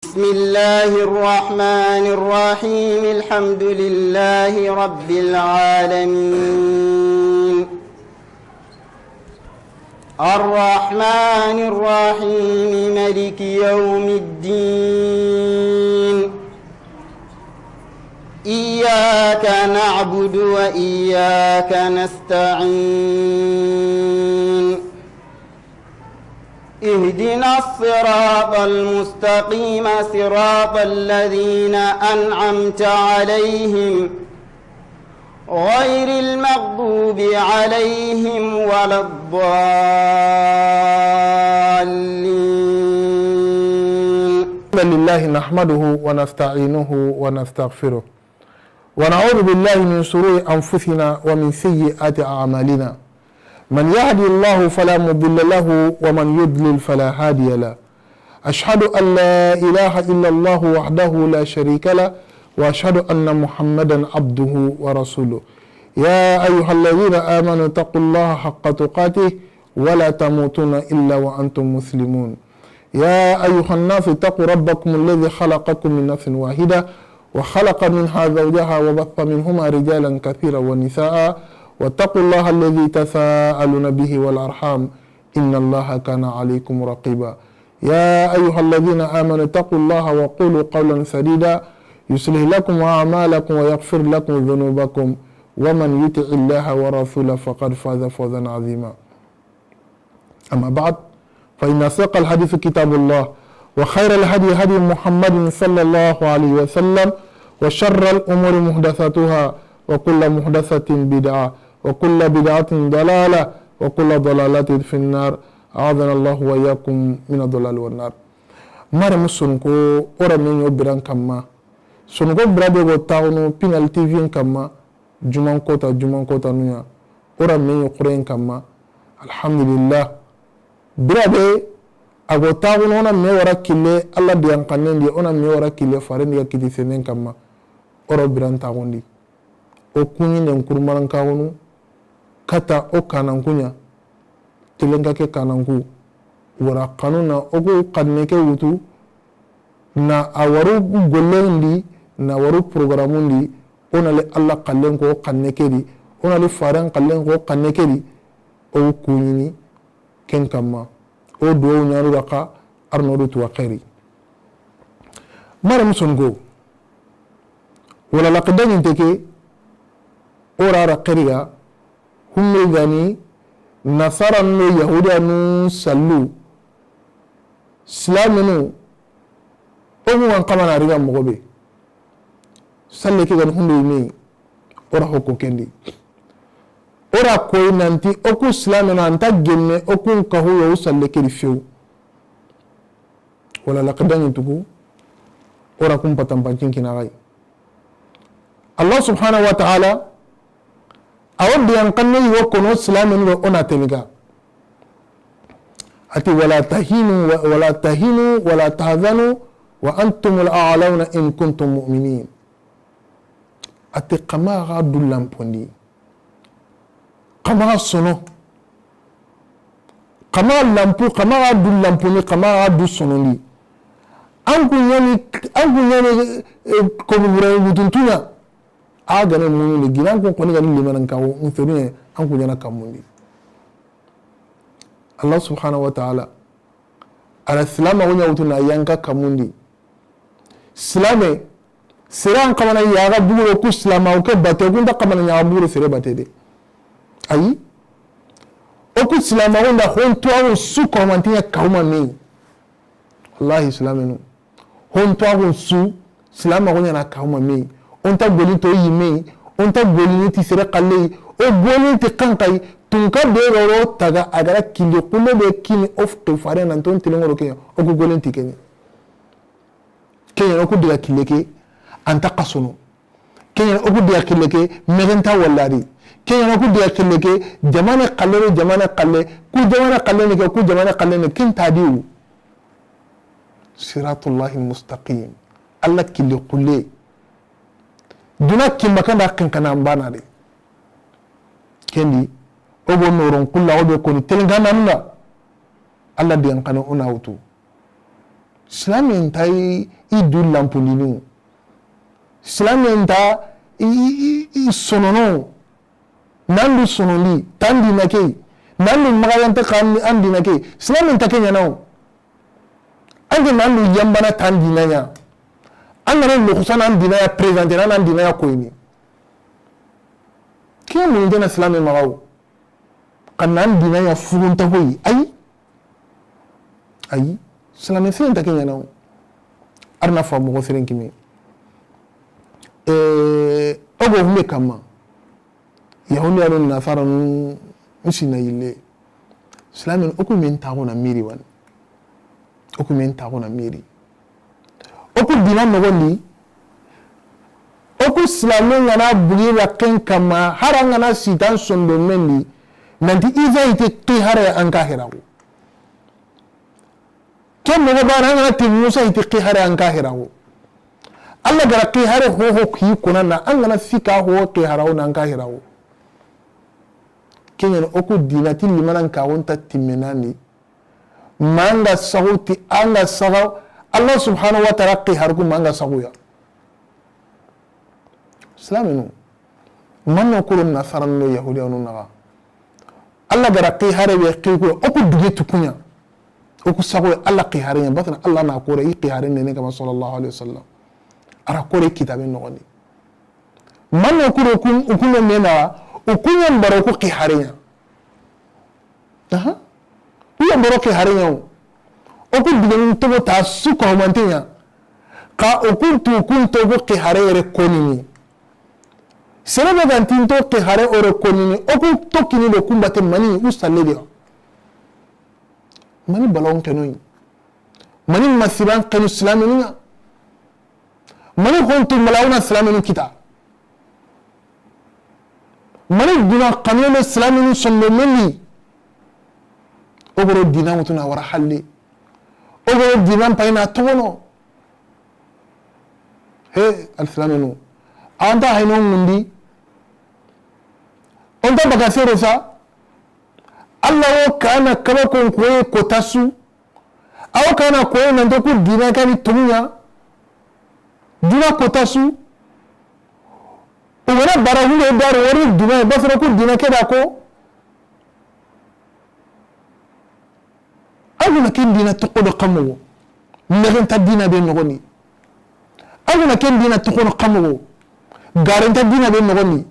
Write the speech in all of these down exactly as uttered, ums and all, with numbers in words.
بسم الله الرحمن الرحيم. الحمد لله رب العالمين. الرحمن الرحيم. ملك يوم الدين. إياك نعبد وإياك نستعين. اهدنا الصراط المستقيم، صراط الذين أنعمت عليهم، غير المغضوب عليهم ولا الضالين. الحمد لله نحمده ونستعينه ونستغفره، ونعوذ بالله من شرور أنفسنا ومن سيئات أعمالنا. من يهد الله فلا مضل له، ومن يضلل فلا هادي له. أشهد أن لا إله إلا الله وحده لا شريك له، وأشهد أن محمدا عبده ورسوله. يا أيها الذين آمنوا اتقوا الله حق تقاته ولا تموتن إلا وأنتم مسلمون. يا أيها الناس اتقوا ربكم الذي خلقكم من نفس واحدة وخلق منها زوجها وبث منهما رجالا كثيرا ونساء واتقوا الله الذي تساءلون به والأرحام إن الله كان عليكم رقيبا. يا أيها الذين آمنوا اتقوا الله وقولوا قولا سديدا يصلح لكم أعمالكم ويغفر لكم ذنوبكم ومن يطع الله ورسوله فقد فاز فوزا عظيما. أما بعد، فإن أصدق الحديث كتاب الله، وخير الهدي هدي محمد صلى الله عليه وسلم، وشر الأمور محدثاتها، وكل محدثة بدعة، وكل بدعة ضلالة، وكل ضلالة في النار. أعاذنا الله وإياكم من الضلال والنار. Mare musunko, ora menyo biran kamma. Sunko bira be go tawno Pinal T V kamma. Juman kota, juman kota nuya. Ora menyo kuren kamma. Alhamdulillah. Bira be, a go taxunu, o na me wara kille, Alla diyan xannen di, o na me wara kille, faren di ga kiti senen kamma. O ro biran taxundi. O kuɲi nen kurmaran kaxunu, kata o kanankuɲa, telenka ke kananku, wara xanuna o ku xanne ke wutu, na a waru gollen di, na waru programun di, o na li Alla xallen ko xanne ke di, o na li faren xallen ko xanne ke di, o kuɲini, ken kamma. O duwawu ɲanu raxa, arno do tuwa xeri. Mare musongo. Wala laqidaɲinte ke, o ra ra xeri ga, humme gani, nasara no yahudiya nu sallu, silaminu, o gu wan kamana riga moxo be. Salle ke gani hundo yime, o ra hokko kendi. O ra koy nanti, o ku silaminu anta gemme, o kun kahu yo salle ke di few. Wala laqidaɲi tugu, o ra kun patanpancin kinaxay. Allah subhanahu wa ta'ala, a wo diyan xanne yi wo kono silamen do o na teniga. A ti, "Wala tahinu wa, wala tahinu wala tahzanu wa antumul a'launa in kuntum mu'minin." A ti, "Xa maxa du lampondi. Xa maxa sono. Xa maxa lampu, xa maxa du lampondi, xa maxa du sonondi." An ku ɲani, an ku ɲani, eh, ko bure wutuntuɲa. A gane mumini ginan kun koni gani limanan kawo, n feriye, an ku ɲana kamundi. Allah subhanahu wa ta'ala, a ra silamaxu ɲa wutu na yanka kamundi. Silame, sere an kamana yaxa buguro ku silamaxu ke bate, ku nta kamana ɲaxa buguro sere bate de. Ayi. O ku silamaxu nda hontuwaxu su komantiɲa kawuma me. Wallahi, silamenu. Hontuwaxun su, silamaxu ɲana kawuma me. O nta golin to yime, o nta golini ti sere xalle yi, o golin ti xanxayi, tunka be roro taga a gara kille xulle be kini o futu fare nan ton tilingoro ke, o ku golin ti kene. Kenya o ku diga kille ke, anta xasono. Kenya o ku diga kille ke, megenta wallari. Kenya o ku diga kille ke, jamane xalle do jamane xalle, ku jamane xalle ni ke, ku jamane xalle ni kin tadiwu. Siratullahi mustaqim. Allah kille xulle. Duna kimba kanda xinkana mbana de. Kendi, o go noron xulla o be koni telenkananuna. Allah diyan xana o na wutu. Silamen nta i, i du lampundini. Silamen nta i, i, i, i sonono. Nan du sonondi, tan dina ke. Nan du magayanta kan an dina ke. Silamen nta ke ɲana o. An ke nan du yambana tan dina ɲa. An ga na loxusana an dina ya présenter na an dina ya koyini. Ke mun dena silame maxa o. Xa nan dina ya fugunta hoyi. Ayi. Ayi. Silame seren nta ke ɲana o. Ar na fa moxo seren kime. Eh, o go hunde kamma. Yahudiyanu, Nasaranu, n sina yille. Silamen, o ku men taxuna miri wani. O ku men taxuna miri. O ku dina noxondi. O ku silamen ga na bugi raken kamma, har an ga na sitan sondo mendi. Nanti Isa ite xihare an ka hiraxu. Ke moxo bana an ga na ti Musa iti xihare an ka hiraxu. Allah ga ra xihare hoho ki kunana an ga na sika ho xiharaxu nan ka hiraxu. Ke ɲana o ku dina ti limanan ka wonta timmenandi. Manga saxu ti anga saxa Allah subhanahu wa ta'ala xiharu ku manga saxu ya. Silaminu. Manno kuro Nasaranu do Yahudiyanu naxa. Allah ga ra xihare be xi ku, o ku duge tukuɲa. O ku saxo Allah xihare ɲa, batana Allah na kore i xihare nene kama sallallahu alaihi wasallam. A ra kore kitabe noxondi. Manno kuro ku, o ku no mena, o ku ɲa mbaro ku xihare ɲa. Aha. Iya boro ke hare ɲa o. O ku diganin togo ta su ko manteɲa. Ka o kun tu kun togo ke hare yere konini. Sere be gantin to ke hare ore konini. O ku tokkini do kumbate mani u salle de. Mani balawon kenoyi. Mani masiban kenu silaminiya. Mani hontu malawuna silaminu kita. Mani duna xanuyeme silaminu sondo meni. O goro dina mutuna wara halle. O goro dina payina togono. He, alsilaminu. Anta hayno ngundi. Onta baga sero sa. Allah wo kana kaba kon koye kotasu. Aw kana koyi nanto ku dina kani tomuya. Dina kota su. O gana bara hunde daru wari dina, basara ku dina ke da ko. Aguna ken dina toxo do xamogo. Mexenta dina be noxoni. Aguna ken dina toxono xamogo. Garenta dina be noxoni.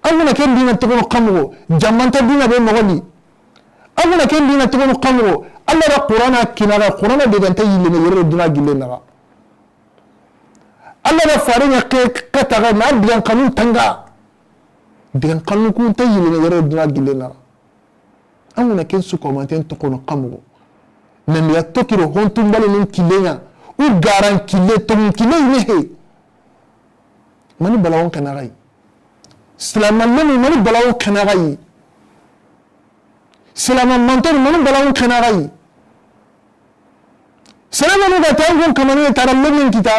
Aguna ken dina toxono xamogo. Jamanta dina be noxoni. Aguna ken dina toxono xamogo. Allah da Qur'ana kinaga, Qur'ana de ganta yille ne yere duna gille naga. Allah da fare nya ke kataga na digan kanun tanga. Digan kanun kun ta yille ne yere duna gille naga. An guna ken su komanten toxono xamogo. Nan ya tokiro hontu mbale nin killeya. U garan kille toxon kille ne he. Mani balawon kana gai. Silama lemu mani balawon kana gai. Silama mantoni mani balawon kana gai. Silama nu ga tan gon kamani tara lemin kita.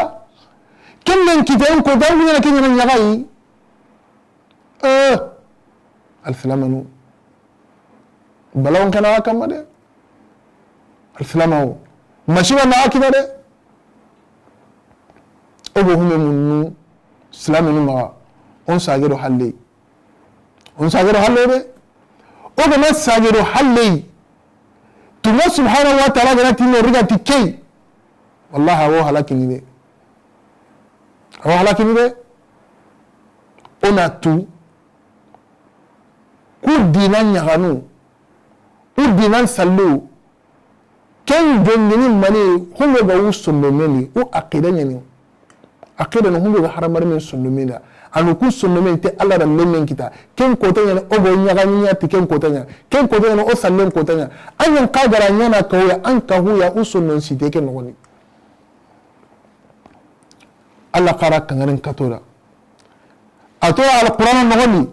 Kemmen kita en ko dan guna kenya na gai. Eh, alsilamanu. Balawon kana wa kamma de. Alsilamawo. Masiba na akina de. O go hume munnu silaminu maxa. On sagedo halle. On sagedo halle de. O go ma sagedo halle. Tuma subhanahu wa ta'ala gana tinno riga ti key. Wallahi, awo halakini de. Awo halakini de. O na tu. Ku dina ɲaxanu. U dinan sallu. Ken jongini mani, hungo ga u sondomeni, u aqida ɲani. Aqida no hungo ga haramari men sondomeni da. Anu ku sondomeni te Allah da lemmen kita. Ken kota ɲani o go ɲaga ɲa ti ken kota ɲa. Ken kota ɲani o sallen kota ɲa. An yan kagara ɲana kawya, an kahuya u sondon site ke noxoni. Allah xara kangarin katoda. A to Alquran noxoni.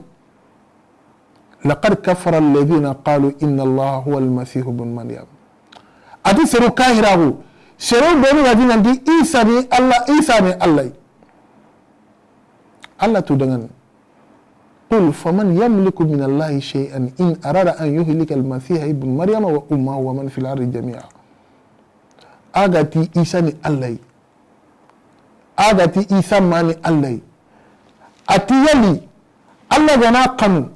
لقد كفر الذين قالوا إن الله هو المسيح ابن مريم. A ti seru kahiraxu, seru benu ga ti nanti Isa ni Allah, Isa ni Allah. Allah tu dangani. قل فمن يملك من الله شيئا إن أراد أن يهلك المسيح ابن مريم وأمه ومن في الأرض جميعا. A ga ti Isa ni Alla yi. A ga ti Isa ma ni Alla yi. A ti yali, Alla ga na xanu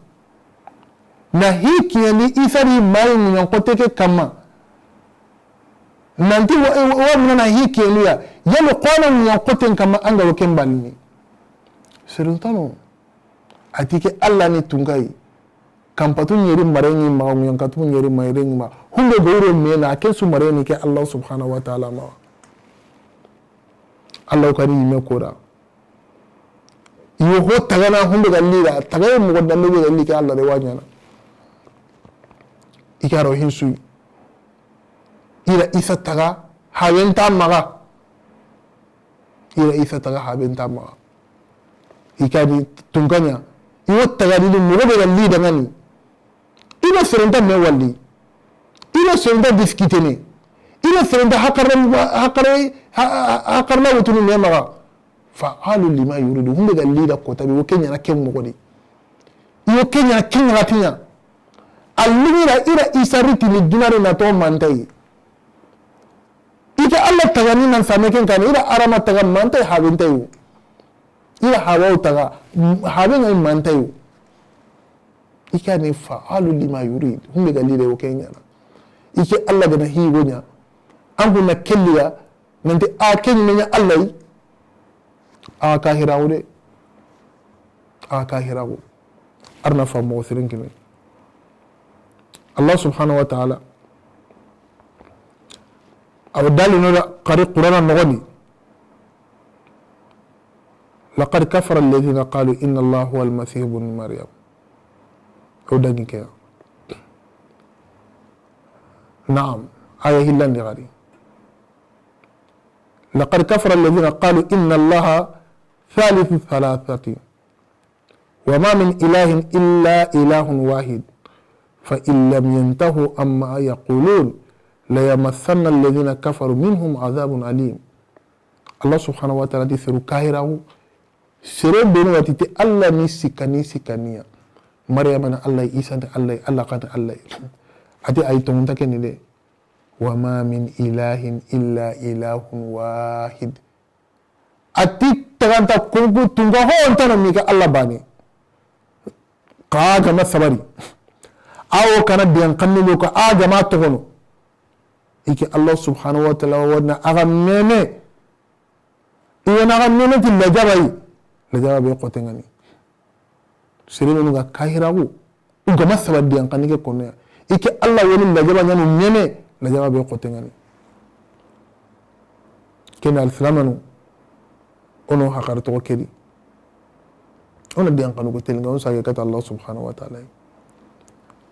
na hi kiyandi Isa di ma yi ŋuɲan xote ke kamma. Nanti wa, wa, wa muna na hi kiyandu ya. Yali xo na ŋuɲan xoten kamma an ga ro ken balini. Seren tano. A ti ke Alla ni tunka yi. Kanpatu ɲeri mare ŋi maxa, ŋuɲankatu ɲeri mare ŋi maxa. Hunde ga wuro me na, ken su mare ni ke Alla subhanahu wa ta'ala maxa. Alla ka ni yime koda. Yo ho tagana hunde ga lida, tagaye moxo dambe be ga li ke Alla de wa ɲana. I ga ro hin su yi. I ra Isa taga, haben ta maxa. I ra Isa taga, haben ta maxa. I ga ni tunka ɲa. I wo taga di moxo be ga li dangani. I na seren ta me wali. I na seren ta diskitene. I na seren ta hakara, hakara, ha-, ha-, hakarna wutunu me maxa. Fa'alu lima yuridu. Hunde ga li da kota be, wo ke ɲana ken moxo di. I wo ke ɲana ken ŋa tiɲa. A liŋi ra i ra Isa ritini dunare na to mantayi. I ke Alla tagani nan same ken kane, i ra Arama taga mantayi, haben tayi wo. I ra Hawa taga, m-, haben ŋa mantayi wo. I ke ni fa'alu lima yurid. Hunde ga li da wo ke ɲana. I ke Alla ga na hi go ɲa. An ku na kelliya, nanti a ke ɲi me ɲa Alla yi. A kahiraxu de. A kahiraxu. Arna fa moxo sirin kini. Alla subhanahu wa ta'ala. Aw dalino da xari Qur'ana noxoni. لقد كفر الذين قالوا إن الله هو المسيح ابن مريم. Aw dangi ke. Naam. Aya hillandi xari. لقد كفر الذين قالوا إن الله ثالث ثلاثة وما من إله إلا إله واحد فإن لم ينتهوا عما يقولون ليمسن الذين كفروا منهم عذاب أليم. Alla subhanahu wa ta'ala ti seru kahiraxu, sere benu wa ti te Alla ni sikka ni sikka ni ya. Maryama na Alla yi, Isa na Alla yi, Alla xa na Alla yi. A ti ay tonta ke ni de. وما من إله إلا إله واحد. A ti taganta kunku tunka ho ntana mi ke Alla bane. Xa ga ma sabari. Awo kana diyan kanne lo ka a ga ma togono. I ke Alla subhanahu wa ta'ala wa na a ga meme. I wa na a ga meme ti lajaba yi. Lajaba be xote ŋa ni. Sere benu ga kahiraxu. U ga ma saba diyan kanne ke konno ya. I ke Alla wa ni lajaba ɲanu ɲeme, lajaba be xote ŋa ni. Ken alsilamanu, o no hakar toxo ke di. O na diyan kanu ko telinga, o sage kata Alla subhanahu wa ta'ala.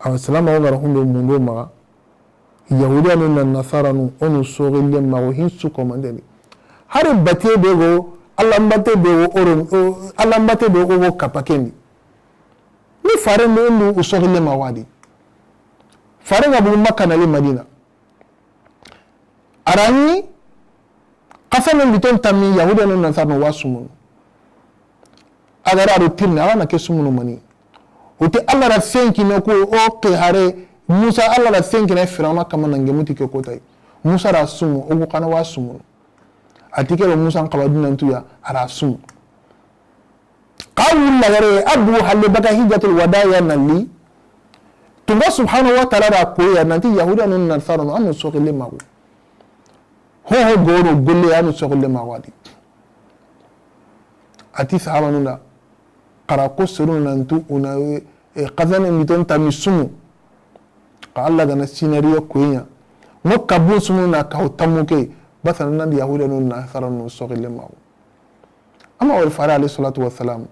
Awa silama o ga ra hundo mundo maxa. Yahudiyanu na nasaranu, o nu soxille maxo hin su komandeni. Hari bate be go, Alla mbate be go, o ro, o, Alla mbate be go, o go kapa ken di. Ni fare ndo ndu u soxille ma wadi. Fare nga bugu Makka na li Madina. A ra ni, xasame mbiton tammi, Yahuda no Nasara no wa sumunu. A ga ra do tirni, a ga na ke sumunu mani. O ti Alla ra senki no ko o ke hare, Musa Alla ra senki na Firawna kama na nge muti ke kotay. Musa ra sumu, o gu xana wa sumunu. A ti ke do Musa n xaba dunantu ya, a ra sumu. Xa wulla gare, a bugu halle baga hijjatul wada ya na li. Tunga subhanahu wa ta'ala da ko ya nanti Yahuda no Nasara no, a no soxille maxu. Ho ho gono golle ya no soxille maxu a di. A ti sahabanu da, xa ra ko seru nantu una, e, xasame mbiton tammi sumu. Xa Alla ga na sinariya koyiɲa. Mo kabun sumu na kaw tammu ke, basa nan Yahuda no Nasara no soxille maxu. Amma wori fare alayhi salatu wassalam.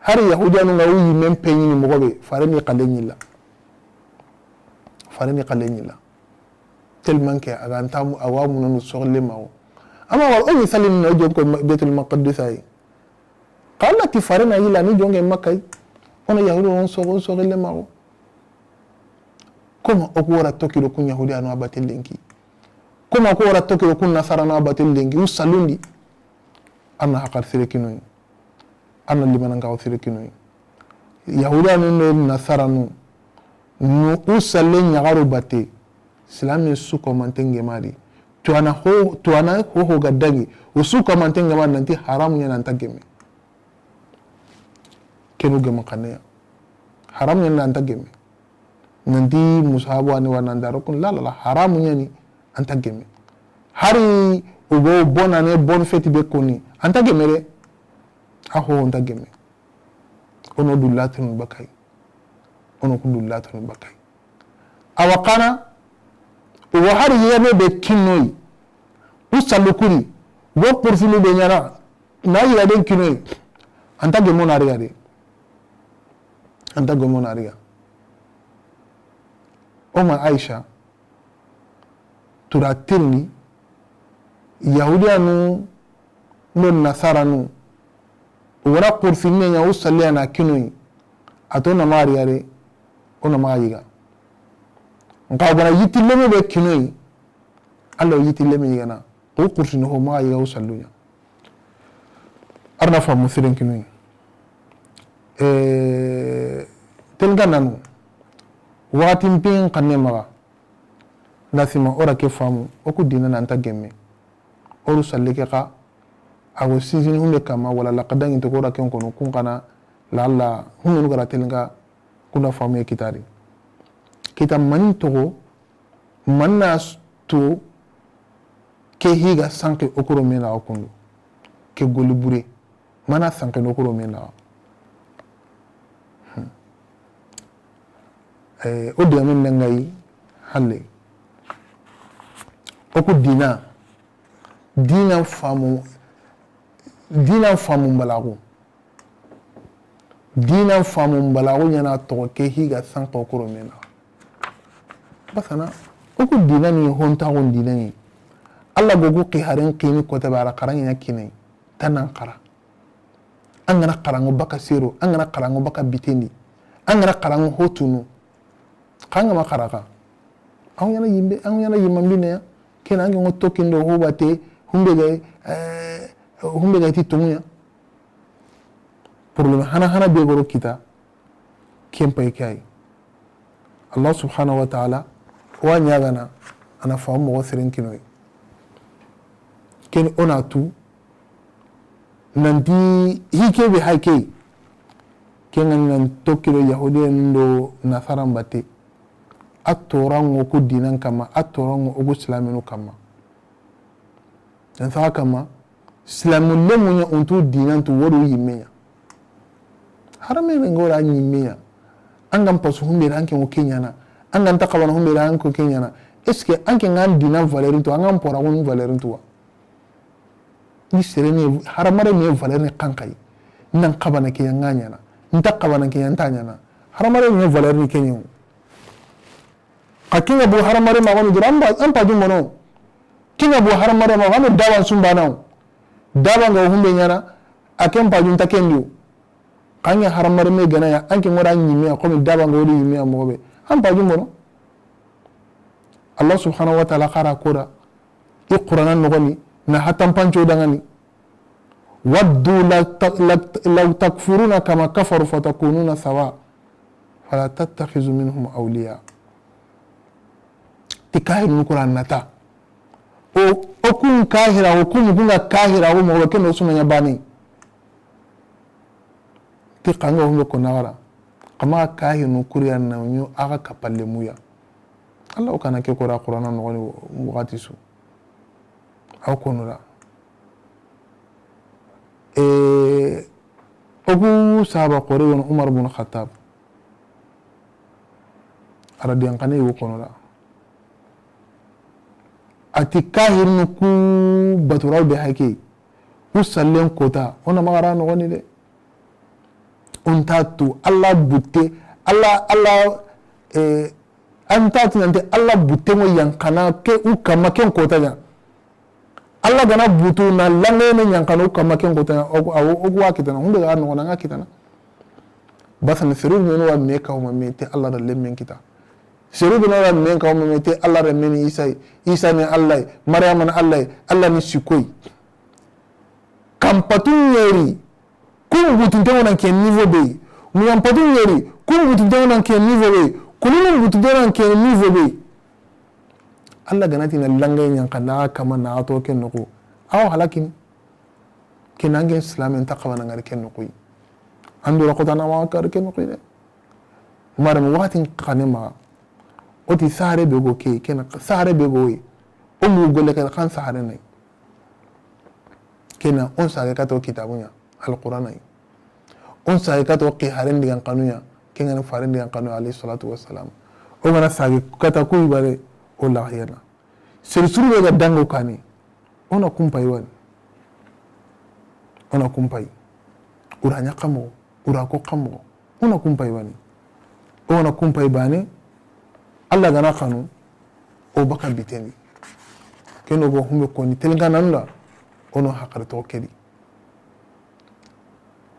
Hari Yahudiyanu nga wu yimmen peɲini moxo be, fare ni xalle ɲilla. Fare ni xalle ɲilla. Tellement que a ga nta mu, a wa munanu soxille maxu. Amma wori o ni salini na jonko Baitul Maqdis ay. Xa Alla ti fare na yilla ni jonge Makka yi. O na Yahuda on soxo, on soxille maxu. Koma o ku wara toki do kun Yahudiyanu a batel lenki. Koma o ku wara toki do kun Nasara no a batel lenki. U salundi. A na haqar sire kinoyi. A na limanankaxu sire kinoyi. Yahudanu ndo Nasaranu, nu u salle ɲaxaru batte, silami su komante ngemadi, Tuwana ho, tuwana ho ho ga dangi. O su kamanten ga ma nanti haramu ɲa na an ta gemme. Kenu gemu xanne ya. Haramu ɲa na an ta gemme. Nanti musahabu ani wa nan daro kun la la la, haramu ɲa ni an ta gemme. Hari o go bonane, bonne fête be koni, an ta gemme de. A ho, an ta gemme. Ono du latunu bakay. Ono ku du latunu bakay. Awa xana, o wa hari yeme be kinnoyi, o sallu kuri, o kursinu be ɲana, na yiga den kinnoyi, an ta gemo na riga de. An ta gemo na riga. O ma Aisha, tura tirni, Yahudiyanu, ndo Nasaranu, o ga na kursinne ɲa, o salliya na kinoyi, a to na ma riga de, o na ma yiga. Nxa o ga na yittilleme be kinoyi, Alla o yittilleme yigana, o kursini ho ma yiga o sallu ɲa. Ar na famu siren kinoyi. E, ten ga nanu, waxatin pin xanne maxa, na sima o ra ke famu, o ku dina na an ta gemme. O ru salle ke xa, a go sinsin hunde kama, wala laqadangi to ko ra ken kono, kun xana, la Alla, hunde nu ga ra telinga, kuna famu ye kitari. Kita mani togo, manna s-, to, ke higa sanke o kuro mena o kundu. Ke goli bure. Mana sanke no kuro mena. Hmm. Eh, o digamen dangayi halle. O ku dina. Dina famu, dina famu mbalaxu. Dina famu mbalaxu ɲana toxo ke higa sanko kuro mena. Basana, o ku dina ni hontaxun dina ni. Alla gogu xi haren xini kota bara xaranŋe ɲa kine. Tanan xara. An ga na xaranŋo baka sero, an ga na xaranŋo baka bitendi. An ga na xaranŋo hotunu. Xanga ma xaraxa. An ɲana yimbe, an ɲana yimman binne ya. Kena an ŋo tokkindo hubate, humbe ga, eh, humbe ga ti tonguya. Problème hana hana be goro kita. Ken pay kay. Allah subhanahu wa ta'ala, wa ɲagana, ana famu moxo seren kinoy. Ken o na tu, nanti hike be hake, ken ga nan tokkido Yahudiyen do Nasaran batte, a toranŋo ku dinan kamma, a toranŋo o ku silaminu kamma. Yan saxa kamma, silamu lemu ɲa untu dinan tu wodo yimme ɲa. Harame be ngora yimme ɲa. An ga n pasu humbe da an ke ŋo ke ɲana. An ga n ta xabana humbe da an ko ke ɲana. Est-ce que an ke ŋa n dinan valeur tu, an ga n pora ŋo valeur tu wa? Ni sere ni haramare ni valeur ni kankai. Nan xabana ke ɲa ŋa ɲana. N ta xabana ke ɲa n ta ɲana. Haramare ni valeur ni ke ɲa. Xa kinga bu haramare ma wani dura an pa jumbono. Kinga bu haramare ma wani dawan sumbana. Dawa nga humbe ɲana, a ken pajun ta ken diyo. Xa ŋa haramare me gana ya, an ke ŋora ɲimme ya, komi dawa nga wodi ɲimme ya moxo be. An pajun bono. Allah subhanahu wa ta'ala xara koda, i Qur'ana noxoni, na hatan panco dangani. Waddu la ta-, la, law takfuruna kama kafaru fatakununa sawa. Fala tattakhidhu minhum awliya. Ti kahirinu kura nata. O, o kun kahira, o kun, kun ga kahira, o moxo be ken do suna ɲa bani. Ti xanga humbe ko naxara. Kama kahirinu kuriya na ɲo a ga kapalle muya. Allah o kana ke kora Qur'ana noxoni waxati su. Aw kono da. E, o ku sahaba xore wono Umar bin Khattab. A ra diyan xane wo kono da. A ti kahirinu ku baturaw be hake. Ku sallen kota. O na maxara noxoni de. O nta tu, Allah butte, Allah, Allah, eh, an ta tu nante Allah butte mo yan xana ke u kamma ken kota ɲa. Allah gana butu na langene yan xana u kamma ken kota ɲa, o, o, o wa kitana, hunde ga no na kitana. Basana seru men wa me ka o ma me te Allah da lemmen kita. Seru men wa me ka o ma me te Allah da men Isa, Isa ni Allah, Maryam ni Allah, Allah ni sikoy. Kampatun yeri. Kun butunte ŋo nan ke niveau be. Muyan patu ŋeri, kun butunte ŋo nan ke niveau be. Kulunun butunte ŋo nan ke niveau be. Alla ga na ti na langa ɲa n xa na xa kama na xa to ken noxu, a wa halakini. Ken an ke silaamen ta xawa na ŋari ken noxu yi. An dura xota na wa kari ken noxu yi de. Marama waxatin xane maxa. O ti saare be go ke, ken saare be go yi. O mu golle ken xan saare nay. Ken o n saage kata o kitaabu ɲa, Alqur'aana yi. O n saage kata o xi haren digan xanu ɲa, ken ga ni faaren digan xanu, alayhi salaatu wa salaam. O ga na saage kata ku yi bare, o laxiyana. Sere suru be ga dango kani, o na kumpayi wani. O na kumpayi. O ra ɲa xa moxo, o ra ko xa moxo. O na kumpayi wani. O na kumpayi bane, Alla ga na xanu, o baka bitendi. Ken o go humbe koni, telenkananu da, o no haqare toxo kedi.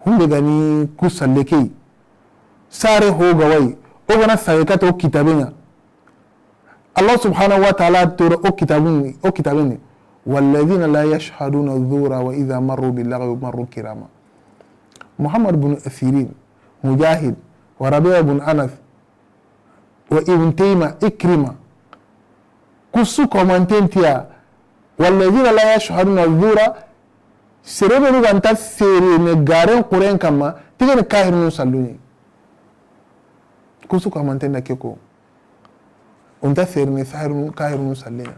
Humbe ga ni ku salle ke yi, saare ho ga wa yi, o ga na saage kata o kitaabe ɲa. Allah subhanahu wa ta'ala toro o kitabun, o kitabun ni, "Walladhina la yashhaduna adh-dhura wa idha marru bil-laghwi marru kirama." Muhammad bin Sirin, Mujahid, wa Rabi'a bin Anas, wa Ibn Taymiyyah, Ikrima. Kusu komanten tiya, "Walladhina la yashhaduna adh-dhura," sere benu ga nta sere ne garen quren kamma, tigene kahirun salluni. Kusu komanten da ke ko. O nta serene sahirunu, kahirunu salleya.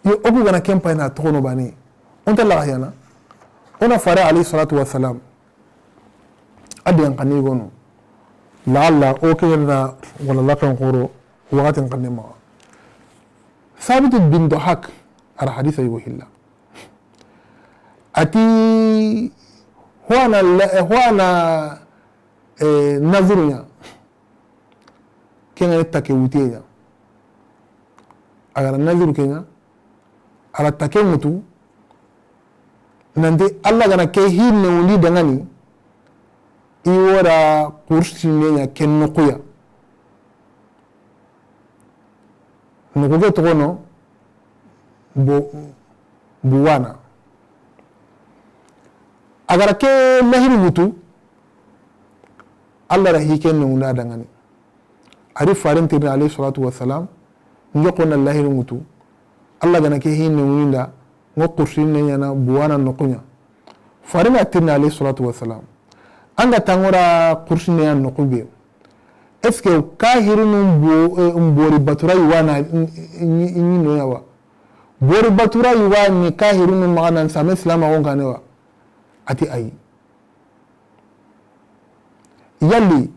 Yo, o ku ga na ken pay na toxono bane. O nta laxayana. O na fare alayhi salatu wassalam. A di yan xani gono. Laalla o ke na wala lakan xoro waxatin xanne ma. Sabit bin Dahak, ara hadisa yugo hilla. A ti, ho a na la, ho a na, eh, nazuru ɲa. Ken ga ni take wutiye ɲa. A ga na nazuru ke ɲa, a ra take ŋutu, nanti Allah ga na ke hinne wundi dangani, i wora kursine ɲa ken noxuya. Noxu ke toxono, bo, buwana. A ga ra ke lahiri wutu, Allah ra hi ken ne wunda dangani. A ri faren tirni alayhi salatu wassalam, n ke xo na lahiri wutu, Allah ga na ke hinne wunda, n ko kursine ɲa na buwana noxu ɲa. Faren a tirni alayhi salatu wassalam. An ga tangora kursine ya noxu be. Est-ce que kahirunu bo, eh, bori batura yiwa na, n, n, n, n, no yawa. Bori batura yiwa ni kahirunu maxa nan same silama gon kane wa. A ti ayi. Yalli,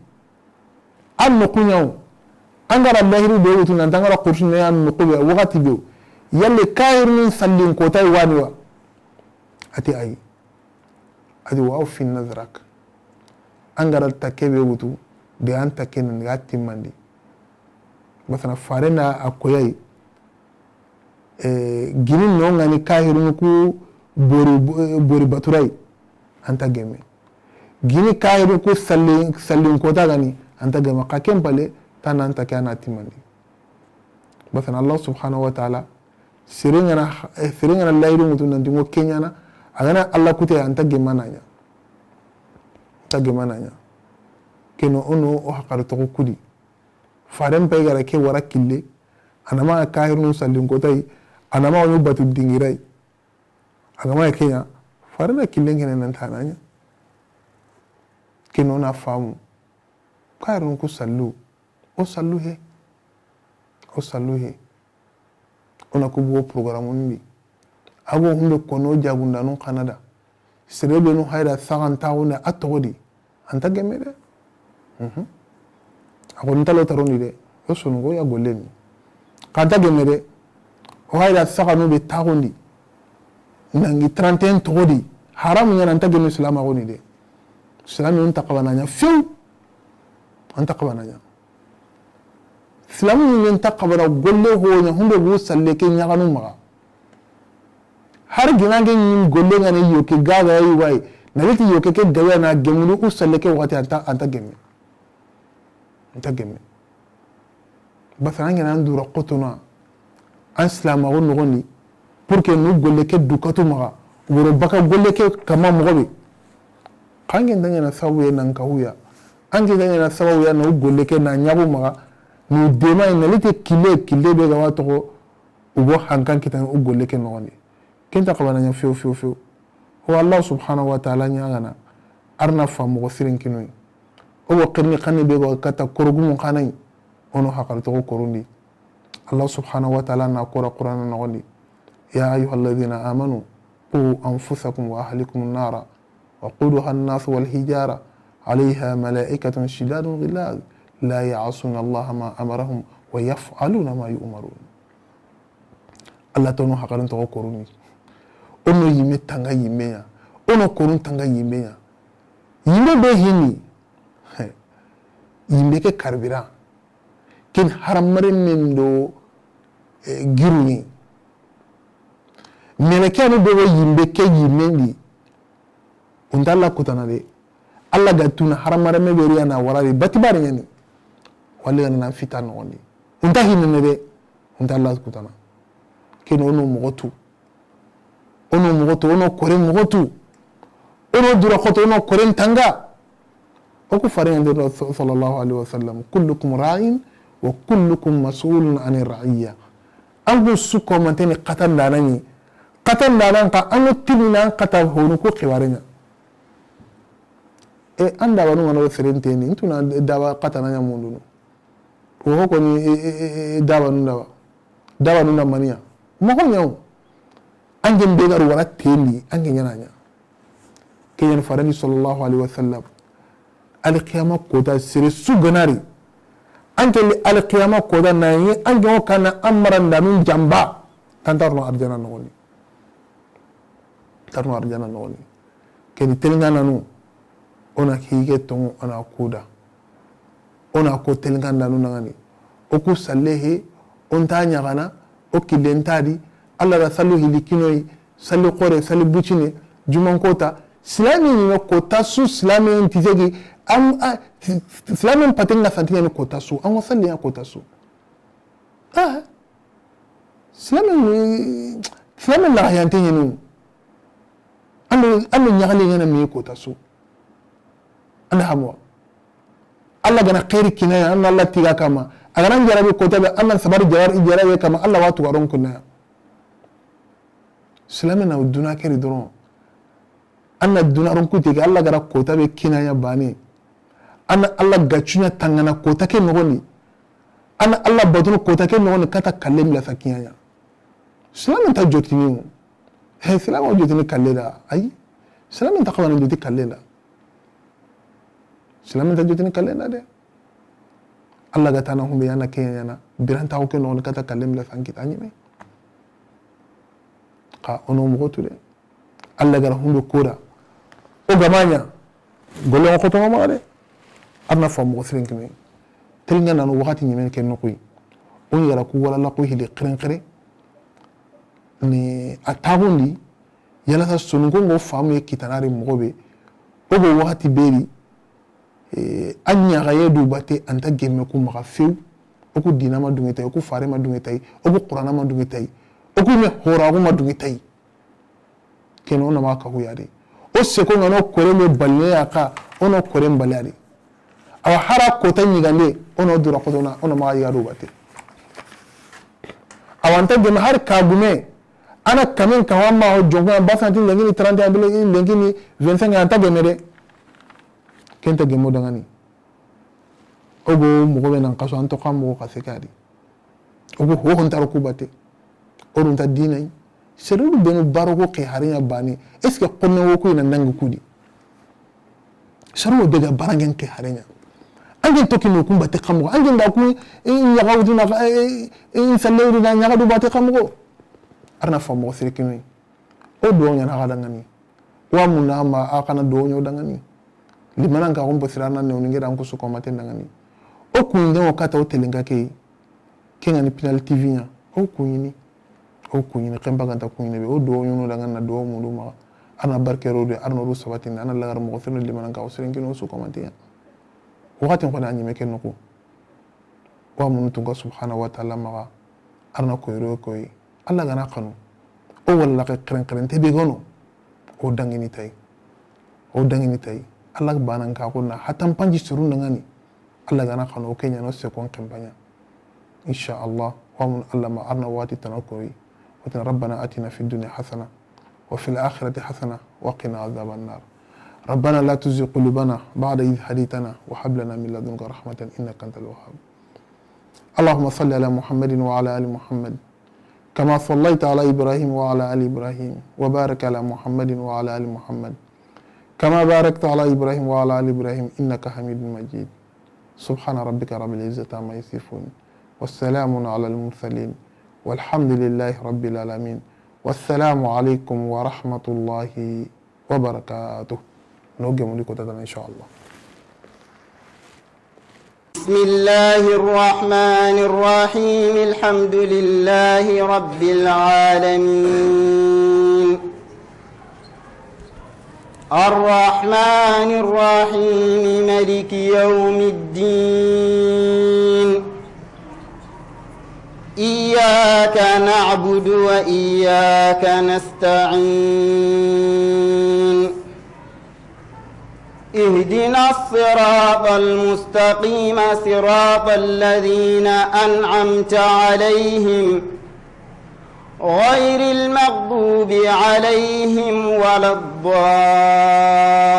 an noxu ɲa wo, an ga ra lahiri be wutu nan tangara kursine ya noxu be, waxati be. Yalli kahirunu sallin kota yiwa ni wa. A ti ayi. A di wa awfi nadrak. An ga ra take be wutu, de an take nan ga timmandi. Masana faren na a koyayi. Eh, gini no ŋa ni kahirunu ku bori, bori baturai. An ta gemme. Gini kahirunu ku sallin, sallin kota ga ni, an ta gemme. Xa ken pale, ta na an take a na timmandi. Masana Allah subhanahu wa ta'ala, Sere ga na, eh, sere ga na lahiri wutu nanti n ko ke ɲa na, a ga na Allah kute, an ta gemme na ɲa. An ta gemme na ɲa. Ken o no o haqare toxo kudi. Faren pay ga ra ke wara kille, a na ma kahirunu sallin kota yi, a na ma woni batu dingira yi. A ga ma ke ɲa, faren na kille ken ŋa nan ta na ɲa. Ken o na famu. Kahirunu ku sallu. O sallu he. O sallu he. O na ku bugo programme ndi. A go hunde kono jagundanun xa na da. Sere benu hayra saxan taxunde a toxo di. An ta gemme de. Mhm. A xo n ta lo tarondi de. O sonu go ya golleni. Xa an ta gemme de. O hayra saxanu be taxundi. Nangi trente et un toxo di. Haramu ɲa na an ta gemme silama xoni de. Silami o nta xabana ɲa few. An ta xabana ɲa. Silamu ɲimen ta xabana golle ho ɲa, hunde bu salle ke ɲaxanu maxa. Har gina ge ɲin golle ŋa ne yoke gaga yi wayi. Na leti yoke ke gaga na gemunu u salle ke waxati an ta, an ta gemme. An ta gemme. Basa an gena an dura xotona. An silamaxu noxondi. Pour que nu golle ke dukatu maxa. Woro baka golle ke kama moxo be. Xa an ke nta ɲaana sababu ya nan kahuya. An ke nta ɲaana sababu ya na u golle ke na ɲaxu maxa. Nu dema na lite kille, kille be ga wa toxo. O go hankan kitana o golle ke noxondi. Ken ta xabana ɲa few, few, few. O Allah subhanahu wa ta'ala ɲaagana, ar na fa moxo siren kinoyi. O go xirni xanne be go kata korogumun xanayi, o no haqal toxo korundi. Allah subhanahu wa ta'ala na kora Qur'ana noxondi. يا أيها الذين آمنوا قوا أنفسكم وأهليكم نارا وقودها الناس والحجارة عليها ملائكة شداد غلاظ لا يعصون الله ما أمرهم ويفعلون ما يؤمرون. Allah tono haqalin toxo koruni. O no yime tanga yime ya. O no korun tanga yime ya. Yime be hini. He. Yime ke karbira. Ken haramare men do, eh, giruni. Meleke anu be go yimbe ke yimendi. O nta Allah kutana de. Allah ga tuna haramare me beriya na warari bati bari ɲani. Wali gana na fita noxondi. O nta hinene de. O nta Allah kutana. Ken o no moxo tu. O no moxo tu, o no kore moxo tu. O no dura xoto, o no kore ntanga. O ku fare ande do sallallahu alaihi wasallam, كلكم راع وكلكم مسؤول عن رعيته. An ku su ko manteni xatan dana ni. Xatan dana ka an ku tinina xata honu ku xibarenga. E an da wanu ngano serenteni, ntuna dawa xatana ɲa mundunu. Wo ko ni, e, e, e, e, dawa nunda wa. Dawa nunda maniya. Moxo ɲawo. Ange mbe garu wara tendi, ange ɲana ɲa. Ke ɲani farani sallallahu alaihi wasallam. Alqiyama kota sere su ganari. Anke li alqiyama kota na yi, ange o kana amara ndanun jamba. Tantarno arjana noxoni. Tarno arjana noxoni. Keni telingananu, o na hige tongo, o na kuda. O na ko telingandanu nangani. O ku sallehe, o nta ɲagana, o kille ntadi, Allah da sallu hili kinoyi, salli xore, salli bucine, juman kota, silami ni no kota su, silami nti segi, am, a, silami patenga santiya ni kota su, an go salliya kota su. Ah, silami, silami la yante ni. Ando, ando ɲagali ngana mi kota su. Anda hamwa. Allah gana xeeri kinaya, an na Allah tiga kama. A gana jarabi kota be, an na sabari jarabi kama, Allah wa tugaron kunaya. Silame na duna keri doron. An na duna ron kute ke, Allah gara kota be kinaya bane. An na Allah gacunya tangana kota ke noxoni. An na Allah batuno kota ke noxoni kata kalle mila sa kinaya. Silame ta jotini. He, silame o jotini kalle da. Ayi. Silame ta xawana joti kalle da. Silame ta jotini kalle da de. Allah ga tana humbe yana ke yana. Biranta ko ke no kata kalle mila san kita ɲime. Ka o no moxo tu de. Allah gara humbe koda. O gamanya. Golle ko to ma de. Arna fa moxo siren kime. Telinga nanu waxati ɲime ke noxoyi. O ni gara ku wala la ko hili xiren xire. Ni a taxundi, yala sa sonunko ngo famu ye kitanari moxo be, o go waxati beri, eh, a ɲaxaye du bate anta gemme ku maxa few, o ku dina ma dunge tay, o ku fare ma dunge tay, o ku qurana ma dunge tay, o ku me horaxu ma dunge tay. Ken o na maxa kahu yadi. O seko ngano kore me balle ya ka, o no kore mballe yadi. Awa hara kota ɲigande, o no dura kotona, o no maxa yiga do bate. Awa nta geme har kagume, ana kamen kawa ma ho jonko na basanti lengini trente et un bile, lengini vingt-cinq, anta geme de. Kenta gemo dangani. O go moxo be nan kaso, an to xa moxo xa sekadi. O go ho ho ntaro ku bate. O dun ta dinay. Seru benu baro ko ke harinya bani. Est-ce que konne wo ku ina nangi kudi? Seru wo bega barangen ke harinya. Angen toki no kumba te kamo. Angen da ku, eh, nyaga wuduna, eh, eh, salle wuduna nyaga du bate kamo. Arna fa mo sirkimi. O do nya na ga dangani. Wa muna ma a kana do ɲo dangani. Limanan ka gumbo sirana ne o ningira an kusu ko maten dangani. O kunde o kata o telenga ke. Ke ngani penalty vinya. O kunyini. O kunyini kemba ganta kunyini be. O do ɲo no dangana do mudu ma. Ana barke ro de arno ru sabatin ana lagar mo sirno limanan ka o sirin kino su ko maten ya. Wakati ko na nyime ke no ko. Wa munu tunga subhanahu wa ta'ala maxa, arna koyro koy. Allah gana xanu. O walla ke kren kren te be gono. O dangini tay. O dangini tay. Allah banan ka ko na hatan panji surun dangani. Allah gana xanu o kenya no se kon kempanya. Insha Allah. Amun Alla ma arna wati tana koyi. Watin Rabbana atina fid dunya hasana wa fil akhirati hasana wa qina adhaban nar. Rabbana la tuzigh qulubana ba'da idh hadaytana wa hab lana min ladunka rahmatan innaka antal wahhab. Allahumma salli ala Muhammadin wa ala ali Muhammad kama sallaita ala Ibrahim wa ala ali Ibrahim wa barik ala Muhammadin wa ala ali Muhammad kama barakta ala Ibrahim wa ala ali Ibrahim innaka hamidun majid. Subhana rabbika rabbil izzati amma yasifun. Wassalamun ala al mursalin. Walhamdulillahi rabbil alamin. Wassalamu alaikum wa rahmatullahi wa barakatuh. No gemuni ko tatan, inshallah. بسم الله الرحمن الرحيم. الحمد لله رب العالمين. الرحمن الرحيم. ملك يوم الدين. إياك نعبد وإياك نستعين. اهدنا الصراط المستقيم، صراط الذين أنعمت عليهم، غير المغضوب عليهم ولا الضالين.